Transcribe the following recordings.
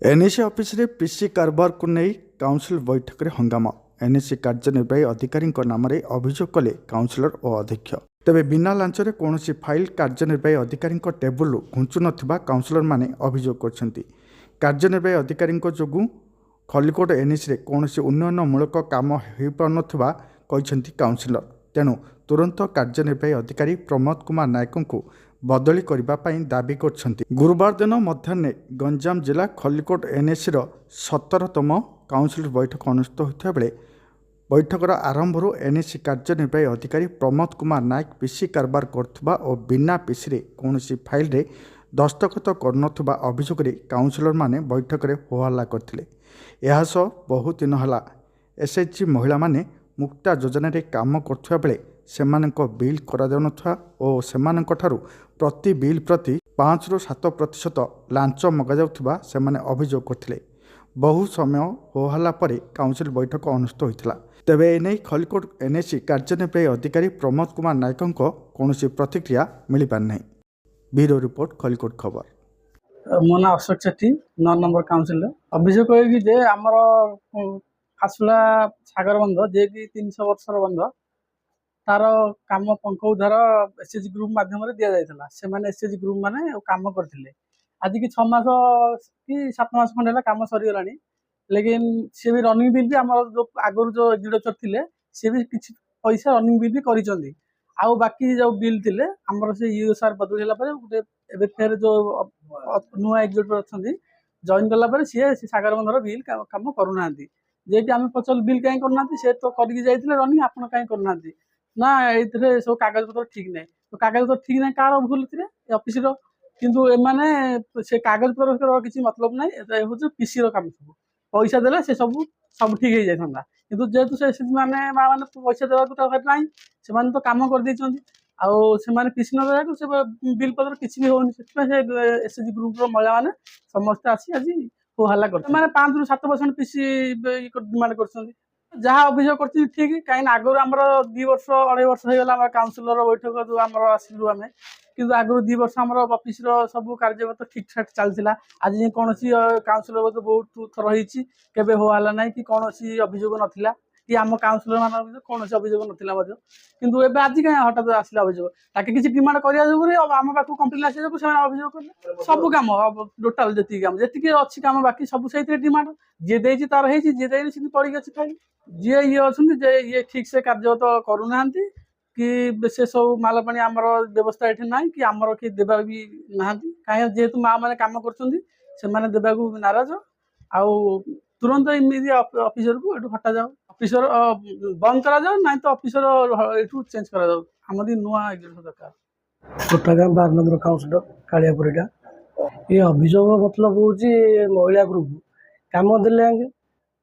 NAC ଅଫିସରେ ପିସି କାରବାରକୁ ନେଇ କାଉନସିଲ ବୈଠକରେ ହଙ୍ଗାମା। ଏନ୍ଏସି କାର୍ଯ୍ୟନିର୍ବାହୀ ଅଧିକାରୀଙ୍କ ନାମରେ ଅଭିଯୋଗ କଲେ କାଉନସିଲର ଓ ଅଧ୍ୟକ୍ଷ। ତେବେ ବିନା ଲାଞ୍ଚରେ କୌଣସି ଫାଇଲ୍ କାର୍ଯ୍ୟନିର୍ବାହୀ ଅଧିକାରୀଙ୍କ ଟେବୁଲରୁ ଘୁଞ୍ଚୁନଥିବା କାଉନସିଲରମାନେ ଅଭିଯୋଗ କରିଛନ୍ତି। କାର୍ଯ୍ୟନିର୍ବାହୀ ଅଧିକାରୀଙ୍କ ଯୋଗୁଁ ଖଲିକୋଟ ଏନ୍ଏସିରେ କୌଣସି ଉନ୍ନୟନମୂଳକ କାମ ହୋଇପାରୁନଥିବା କହିଛନ୍ତି କାଉନସିଲର। ତେଣୁ ତୁରନ୍ତ କାର୍ଯ୍ୟନିର୍ବାହୀ ଅଧିକାରୀ ପ୍ରମୋଦ କୁମାର ନାୟକଙ୍କୁ ବଦଳି କରିବା ପାଇଁ ଦାବି କରିଛନ୍ତି। ଗୁରୁବାର ଦିନ ମଧ୍ୟାହ୍ନରେ ଗଞ୍ଜାମ ଜିଲ୍ଲା ଖଲିକୋଟ ଏନ୍ଏସିର 17ତମ କାଉନସିଲ ବୈଠକ ଅନୁଷ୍ଠିତ ହୋଇଥିବା ବେଳେ ବୈଠକର ଆରମ୍ଭରୁ ଏନ୍ଏସି କାର୍ଯ୍ୟନିର୍ବାହୀ ଅଧିକାରୀ ପ୍ରମୋଦ କୁମାର ନାୟକ ପିସି କାରବାର କରୁଥିବା ଓ ବିନା ପିସିରେ କୌଣସି ଫାଇଲରେ ଦସ୍ତଖତ କରୁନଥିବା ଅଭିଯୋଗରେ କାଉନସିଲରମାନେ ବୈଠକରେ ହୋହାଲ୍ଲା କରିଥିଲେ। ଏହାସହ ବହୁ ଦିନ ହେଲା ଏସ୍ଏଚ୍ଜି ମହିଳାମାନେ ମୁକ୍ତା ଯୋଜନାରେ କାମ କରୁଥିବା ବେଳେ ସେମାନଙ୍କ ବିଲ୍ କରାଯାଉନଥିବା ଓ ସେମାନଙ୍କଠାରୁ ପ୍ରତି ବିଲ୍ ପ୍ରତି 5ରୁ 7% ଲାଞ୍ଚ ମଗାଯାଉଥିବା ସେମାନେ ଅଭିଯୋଗ କରିଥିଲେ। ବହୁ ସମୟ ହୋହାଲ୍ଲା ପରେ କାଉନସିଲ ବୈଠକ ଅନୁଷ୍ଠିତ ହୋଇଥିଲା। ତେବେ ଏନେଇ ଖଲିକୋଟ ଏନ୍ଏସି କାର୍ଯ୍ୟନିର୍ବାହୀ ଅଧିକାରୀ ପ୍ରମୋଦ କୁମାର ନାୟକଙ୍କ କୌଣସି ପ୍ରତିକ୍ରିୟା ମିଳିପାରିନାହିଁ। ବ୍ୟୁରୋ ରିପୋର୍ଟ, ଖଲିକୋଟ ଖବର। ମୋ ନାଁ ଅଶୋକ ସେଠୀ, 9 ନମ୍ବର କାଉନସିଲର। ଅଭିଯୋଗ କରିକି ଯେ ଆମର ଫାସୁଲା ସାଗର ବନ୍ଧ, ଯିଏକି 300 ବର୍ଷର ବନ୍ଧ, ତାର କାମ ପଙ୍କ ଉଦ୍ଧାର ଏସ୍ ଏଚ୍ ଜି ଗ୍ରୁପ ମାଧ୍ୟମରେ ଦିଆଯାଇଥିଲା। ସେମାନେ ଏସ୍ ଏଚ୍ ଜି ଗ୍ରୁପ ମାନେ କାମ କରିଥିଲେ। ଆଜିକି 6 ମାସ କି 7 ମାସ ଖଣ୍ଡେ ହେଲା କାମ ସରିଗଲାଣି। ଲେକିନ୍ ସିଏ ବି ରନିଂ ବିଲ୍ ବି ଆମର ଯୋଉ ଆଗରୁ ଯୋଉ ଏକ୍ଜିକ୍ୟୁଟିଭ ଥିଲେ, ସିଏ ବି କିଛି ପଇସା ରନିଂ ବିଲ୍ ବି କରିଛନ୍ତି। ଆଉ ବାକି ଯୋଉ ବିଲ୍ ଥିଲେ ଆମର, ସେ ଇଓ ସାର୍ ବଦଳି ହେଲା ପରେ ଗୋଟେ ଏବେ ଫେର ଯୋଉ ନୂଆ ଏକ୍ଜିକ୍ୟୁଟିଭ ଅଛନ୍ତି, ଜଏନ୍ କଲା ପରେ ସିଏ ସେ ସାଗର ବନ୍ଧର ବିଲ୍ କାମ କରୁନାହାନ୍ତି। ଯେକି ଆମେ ପଚାରିଲୁ, ବିଲ୍ କାହିଁ କରୁନାହାନ୍ତି? ସେ ତ କରିକି ଯାଇଥିଲେ ରନିଂ, ଆପଣ କାହିଁ କରୁନାହାନ୍ତି? ନା, ଏଇଥିରେ ସବୁ କାଗଜପତ୍ର ଠିକ୍ ନାହିଁ। ତ କାଗଜପତ୍ର ଠିକ୍ ନାହିଁ, କାହାର ଭୁଲ ଥିରେ? ଏ ଅଫିସର। କିନ୍ତୁ ଏମାନେ ସେ କାଗଜପତ୍ର କିଛି ମତଲବ ନାହିଁ। ଏଟା ହେଉଛି ପିସିର କାମ ସବୁ। ପଇସା ଦେଲେ ସେ ସବୁ ସବୁ ଠିକ୍ ହେଇଯାଇଥାନ୍ତା। କିନ୍ତୁ ଯେହେତୁ ସେ ଏସ୍ ମାନେ ମା ମାନେ ପଇସା ଦେବାକୁ ତ ନାହିଁ, ସେମାନେ ତ କାମ କରିଦେଇଛନ୍ତି ଆଉ ସେମାନେ ପିସି ନ ଦେବାକୁ ସେ ବିଲ୍ ପତ୍ର କିଛି ବି ହଉନି। ସେଥିପାଇଁ ସେ ଏସ୍ ଏଚ୍ ଜି ଗ୍ରୁପର ମହିଳାମାନେ ସମସ୍ତେ ଆସି ଆଜି ହୋ ହାଲ୍ଲା କରିଛନ୍ତି। ସେମାନେ 5ରୁ 7% ପିସି ଡିମାଣ୍ଡ କରୁଛନ୍ତି। ଯାହା ଅଭିଯୋଗ କରୁଛନ୍ତି ଠିକ୍। କାହିଁକିନା ଆଗରୁ ଆମର 2 ବର୍ଷ, 2.5 ବର୍ଷ ହେଇଗଲା ଆମର କାଉନସିଲର ବୈଠକ ଯୋଉ ଆମର ଆସିଲୁ ଆମେ। କିନ୍ତୁ ଆଗରୁ 2 ବର୍ଷ ଆମର ଅଫିସର ସବୁ କାର୍ଯ୍ୟପତ୍ର ଠିକ୍ ଠାକ୍ ଚାଲିଥିଲା। ଆଜି ଯାଏଁ କୌଣସି କାଉନସିଲର ବହୁତ ଥର ହେଇଛି, କେବେ ହୋ ହାଲ୍ଲା ନାହିଁ କି କୌଣସି ଅଭିଯୋଗ ନଥିଲା କି ଆମ କାଉନସିଲର ମାନଙ୍କ ଭିତରେ କୌଣସି ଅଭିଯୋଗ ନଥିଲା ମଧ୍ୟ। କିନ୍ତୁ ଏବେ ଆଜି କାହିଁ ହଠାତ୍ ଆସିଲା ଅଭିଯୋଗ? ତାକେ କିଛି ଡିମାଣ୍ଡ କରିବା ଯୋଗୁଁ, ଆମ ପାଖକୁ କମ୍ପ୍ଲେନ୍ ଆସିବା ଯୋଗୁଁ ସେମାନେ ଅଭିଯୋଗ କଲେ। ସବୁ କାମ, ଟୋଟାଲ ଯେତିକି କାମ, ଯେତିକି ଅଛି କାମ ବାକି, ସବୁ ସେଇଥିରେ ଡିମାଣ୍ଡ। ଯିଏ ଦେଇଛି ତାର ହେଇଛି, ଯିଏ ଦେଇନି ସେମିତି ପଡ଼ିକି ଅଛି ଫାଇଲ୍। ଯିଏ ଇଏ ଅଛନ୍ତି ଯେ ଇଏ ଠିକ୍ ସେ କାର୍ଯ୍ୟ ତ କରୁନାହାନ୍ତି କି ସେ ସବୁ ମାଲ ପାଣି ଆମର ବ୍ୟବସ୍ଥା ଏଠି ନାହିଁ କି ଆମର କିଏ ଦେବା ବି ନାହାନ୍ତି। କାହିଁକି ଯେହେତୁ ମା ମାନେ କାମ କରୁଛନ୍ତି, ସେମାନେ ଦେବାକୁ ନାରାଜ। ଆଉ ତୁରନ୍ତ ଏମିତି ଅଫିସରକୁ ଏଠୁ ହଟାଯାଉ, ଅଫିସର ବନ୍ଦ କରାଯାଉ, ନାହିଁ ତ ଅଫିସର ଏଠୁ ଚେଞ୍ଜ କରାଯାଉ। ଆମର ବି ନୂଆ ଏକ୍ଜିକ୍ୟୁଟିଭ ଦରକାର। ଗୋଟାଗାଁ 12 ନମ୍ବର କାଉନସିଲର କାଳିଆ ପରିଡ଼ା। ଏ ଅଭିଯୋଗ ମତଲବ ହେଉଛି, ମହିଳା ଗ୍ରୁପ କାମ ଦେଲେ ଆଗେ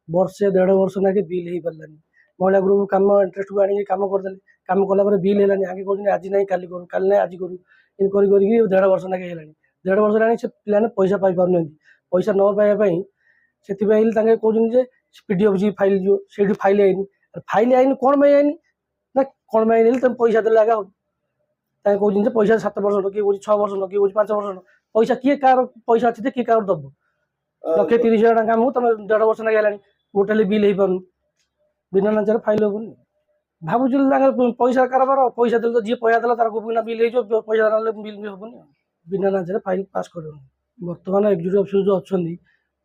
ବର୍ଷେ ଦେଢ଼ ବର୍ଷ ନାକେ ବିଲ୍ ହେଇପାରିଲାନି। ମହିଳା ଗ୍ରୁପ କାମ ଇଣ୍ଟରେଷ୍ଟକୁ ଆଣିକି କାମ କରିଦେଲେ। କାମ କଲା ପରେ ବିଲ୍ ହେଲାନି। ଆଗେ କହୁଛନ୍ତି ଆଜି ନାହିଁ କାଲି କରୁ, କାଲି ନାହିଁ ଆଜି କରୁ। ଏମିତି କରି କରିକି ଦେଢ଼ ବର୍ଷ ନାକେ ହେଲାଣି। ଦେଢ଼ ବର୍ଷ ହେଲାଣି, ସେ ପିଲାମାନେ ପଇସା ପାଇପାରୁନାହାନ୍ତି। ପଇସା ନ ପାଇବା ପାଇଁ ସେଥିପାଇଁ ତାଙ୍କେ କହୁଛନ୍ତି ଯେ ପି ଡି ଅଫିସ ଫାଇଲ୍ ଯିବ, ସେଇଠି ଫାଇଲ୍ ଆଇନି। ଫାଇଲ୍ ଆଇନି କ'ଣ ପାଇଁ ଆଇନି ନା କ'ଣ ପାଇଁ ଆଇନି? ତମେ ପଇସା ଦେଲେ ଆଗା ହବ। ତାଙ୍କେ କହୁଛନ୍ତି ଯେ ପଇସା 7%, କିଏ କହୁଛି 6%, କିଏ କହୁଛି 5%। ପଇସା କିଏ କାହାର ପଇସା ଅଛି ଯେ କିଏ କାହାର ଦବ? 1,30,000 ଟଙ୍କା କାମ ତମେ ଦେଢ଼ ବର୍ଷ ନାକେ ହେଲାଣି, ଗୋଟେ ହେଲେ ବିଲ୍ ହେଇପାରୁନି। ବିନା ଲାଞ୍ଚରେ ଫାଇଲ୍ ହବନି। ଭାବୁଥିଲି ତାଙ୍କର ପଇସା କାରବାର। ପଇସା ଦେଲେ ତ ଯିଏ ପଇସା ଦେଲା ତାର ବିନା ବିଲ୍ ହେଇଯିବ, ପଇସା ନଦେଲେ ବିଲ୍ ବି ହବନି। ଆଉ ବିନା ଲାଞ୍ଚରେ ଫାଇଲ୍ ପାସ୍ କରିବନି। ବର୍ତ୍ତମାନ ଏକ୍ଜିକ୍ୟୁଟିଭ୍ ଅଫିସର ଯୋଉ ଅଛନ୍ତି,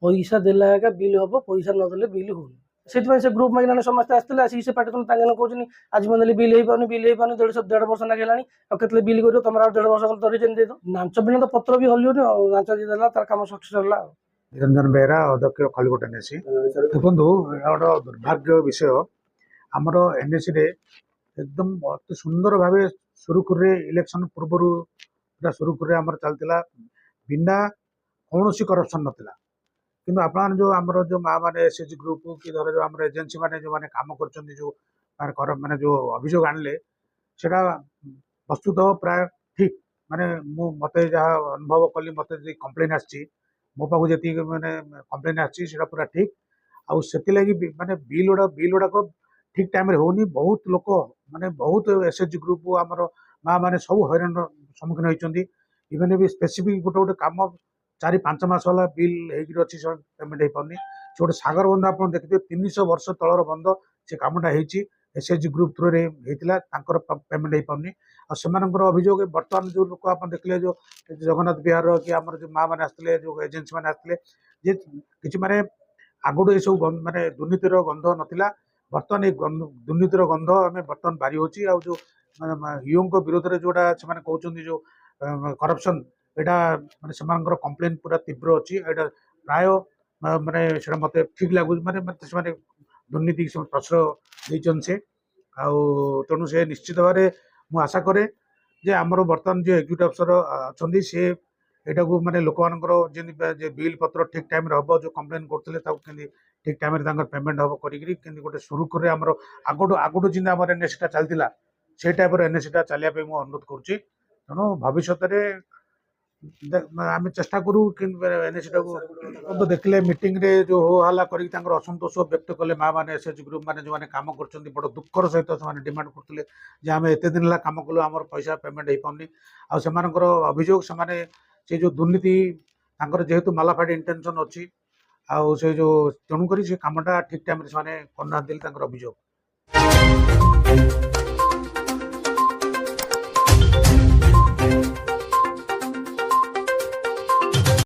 ପଇସା ଦେଲେ ଏକା ବିଲ୍ ହବ, ପଇସା ନଦେଲେ ବିଲ୍ ହଉନି। ସେଥିପାଇଁ ସେ ଗ୍ରୁପ୍ ମାଇକିନା ସମସ୍ତେ ଆସିଥିଲେ। ଆସିକି ସେ ପାଟିତୁଣ୍ଡ। ତାଙ୍କେ କହୁଛନ୍ତି ଆଜି ପର୍ଯ୍ୟନ୍ତ ବିଲ୍ ହେଇପାରୁନି, ବିଲ୍ ହେଇପାରୁନି, ଦେଢ଼ ବର୍ଷ ନାକେ ହେଲାଣି, ଆଉ କେତେବେଳେ ବିଲ୍ କରିବ ତମର? ଆଉ ଦେଢ଼ ବର୍ଷ ଗଲେ ଧରିଛନ୍ତି ଦେଇଦ। ଲାଞ୍ଚ ବିନା ତ ପତ୍ର ବି ହଲିବନି। ଆଉ ଲାଞ୍ଚ ଦେଇଦେଲା, ତାର କାମ ସକ୍ସେସ୍ ହେଲା। ଆଉ ନିରଞ୍ଜନ ବେହେରା, ଅଧ୍ୟକ୍ଷ, ଖଲିକୋଟ ଏନ୍ଏସି। ଦେଖନ୍ତୁ, ଏଇଟା ଗୋଟେ ଦୁର୍ଭାଗ୍ୟ ବିଷୟ। ଆମର ଏନ୍ଏସିରେ ଏକଦମ ଅତି ସୁନ୍ଦର ଭାବେ ସୁରୁଖୁରୁରେ ଇଲେକ୍ସନ ପୂର୍ବରୁ ପୁରା ସୁରୁଖୁରୁରେ ଆମର ଚାଲିଥିଲା, ବିନା କୌଣସି କରପସନ୍ ନଥିଲା। କିନ୍ତୁ ଆପଣମାନେ ଯେଉଁ ଆମର ଯେଉଁ ମା ମାନେ ଏସ୍ ଏଚ୍ ଜି ଗ୍ରୁପ କି ଧର ଯେଉଁ ଆମର ଏଜେନ୍ସି ମାନେ ଯେଉଁମାନେ କାମ କରୁଛନ୍ତି, ଯେଉଁ ମାନେ ମାନେ ଯେଉଁ ଅଭିଯୋଗ ଆଣିଲେ, ସେଇଟା ବସ୍ତୁତଃ ପ୍ରାୟ ଠିକ୍। ମାନେ ମୁଁ ମୋତେ ଯାହା ଅନୁଭବ କଲି, ମୋତେ ଯେତିକି କମ୍ପ୍ଲେନ୍ ଆସିଛି, ମୋ ପାଖକୁ ଯେତିକି ମାନେ କମ୍ପ୍ଲେନ୍ ଆସିଛି, ସେଇଟା ପୁରା ଠିକ୍। ଆଉ ସେଥିଲାଗି ମାନେ ବିଲ୍ ଗୁଡ଼ାକ ଠିକ୍ ଟାଇମ୍ରେ ହେଉନି। ବହୁତ ଲୋକ ମାନେ ବହୁତ ଏସ୍ ଏଚ୍ ଜି ଗ୍ରୁପ, ଆମର ମା ମାନେ ସବୁ ହଇରାଣର ସମ୍ମୁଖୀନ ହେଇଛନ୍ତି। ଇଭେନ୍ ବି ସ୍ପେସିଫିକ୍ ଗୋଟେ ଗୋଟେ କାମ 4-5 ମାସ ହେଲା ବିଲ୍ ହେଇକିରି ଅଛି, ସେ ପେମେଣ୍ଟ ହେଇପାରୁନି। ସେ ଗୋଟେ ସାଗର ବନ୍ଧ ଆପଣ ଦେଖିଥିବେ, 300 ବର୍ଷ ତଳର ବନ୍ଧ, ସେ କାମଟା ହେଇଛି ଏସ୍ଏଚଜି ଗ୍ରୁପ୍ ଥ୍ରୁରେ ହେଇଥିଲା, ତାଙ୍କର ପେମେଣ୍ଟ ହେଇପାରୁନି। ଆଉ ସେମାନଙ୍କର ଅଭିଯୋଗ, ବର୍ତ୍ତମାନ ଯୋଉ ଲୋକ ଆପଣ ଦେଖିଲେ, ଯୋଉ ଜଗନ୍ନାଥ ବିହାରର କି ଆମର ଯୋଉ ମା ମାନେ ଆସିଥିଲେ, ଯୋଉ ଏଜେନ୍ସି ମାନେ ଆସିଥିଲେ, ଯେ କିଛି ମାନେ ଆଗରୁ ଏସବୁ ମାନେ ଦୁର୍ନୀତିର ଗନ୍ଧ ନଥିଲା। ବର୍ତ୍ତମାନ ଏଇ ଦୁର୍ନୀତିର ଗନ୍ଧ ଆମେ ବର୍ତ୍ତମାନ ବାରି ହେଉଛି। ଆଉ ଯୋଉ ମାନେ ଇଓଙ୍କ ବିରୋଧରେ ଯୋଉଟା ସେମାନେ କହୁଛନ୍ତି, ଯୋଉ କରପସନ୍, ଏଇଟା ମାନେ ସେମାନଙ୍କର କମ୍ପ୍ଲେନ୍ ପୁରା ତୀବ୍ର ଅଛି। ଏଇଟା ପ୍ରାୟ ମାନେ ସେଇଟା ମୋତେ ଠିକ୍ ଲାଗୁଛି, ମାନେ ମତେ ସେମାନେ ଦୁର୍ନୀତି ସେମାନେ ପ୍ରଶ୍ରୟ ଦେଇଛନ୍ତି ସେ। ଆଉ ତେଣୁ ସେ ନିଶ୍ଚିତ ଭାବରେ ମୁଁ ଆଶା କରେ ଯେ ଆମର ବର୍ତ୍ତମାନ ଯିଏ ଏକ୍ଜିକ୍ୟୁଟିଭ୍ ଅଫିସର ଅଛନ୍ତି, ସେ ଏଇଟାକୁ ମାନେ ଲୋକମାନଙ୍କର ଯେମିତି ଯେ ବିଲ୍ ପତ୍ର ଠିକ୍ ଟାଇମ୍ରେ ହେବ, ଯେଉଁ କମ୍ପ୍ଲେନ୍ କରୁଥିଲେ, ତାକୁ କେମିତି ଠିକ୍ ଟାଇମ୍ରେ ତାଙ୍କର ପେମେଣ୍ଟ ହେବ କରିକିରି କେମିତି ଗୋଟେ ସୁରୁଖୁରୁରେ ଆମର ଆଗଠୁ ଯେମିତି ଆମର ଏନ୍ଏସିଟା ଚାଲିଥିଲା, ସେଇ ଟାଇପ୍ର ଏନ୍ଏସିଟା ଚାଲିବା ପାଇଁ ମୁଁ ଅନୁରୋଧ କରୁଛି। ତେଣୁ ଭବିଷ୍ୟତରେ ଆମେ ଚେଷ୍ଟା କରୁ ଏନ୍ଏସିଟାକୁ। ତ ଦେଖିଲେ ମିଟିଂରେ ଯୋଉ ହୋ ହାଲ୍ଲା କରିକି ତାଙ୍କର ଅସନ୍ତୋଷ ବ୍ୟକ୍ତ କଲେ ମା ମାନେ, ଏସ୍ଏଚଜି ଗ୍ରୁପ୍ ମାନେ ଯେଉଁମାନେ କାମ କରୁଛନ୍ତି। ବଡ଼ ଦୁଃଖର ସହିତ ସେମାନେ ଡିମାଣ୍ଡ କରୁଥିଲେ ଯେ ଆମେ ଏତେ ଦିନ ହେଲା କାମ କଲୁ, ଆମର ପଇସା ପେମେଣ୍ଟ ହେଇପାରୁନି। ଆଉ ସେମାନଙ୍କର ଅଭିଯୋଗ, ସେମାନେ ସେ ଯୋଉ ଦୁର୍ନୀତି ତାଙ୍କର ଯେହେତୁ ମାଲାଫାଇଡ୍ ଇଣ୍ଟେନସନ୍ ଅଛି, ଆଉ ସେ ଯୋଉ ତେଣୁକରି ସେ କାମଟା ଠିକ୍ ଟାଇମ୍ରେ ସେମାନେ କରୁନାହାନ୍ତି ବୋଲି ତାଙ୍କର ଅଭିଯୋଗ।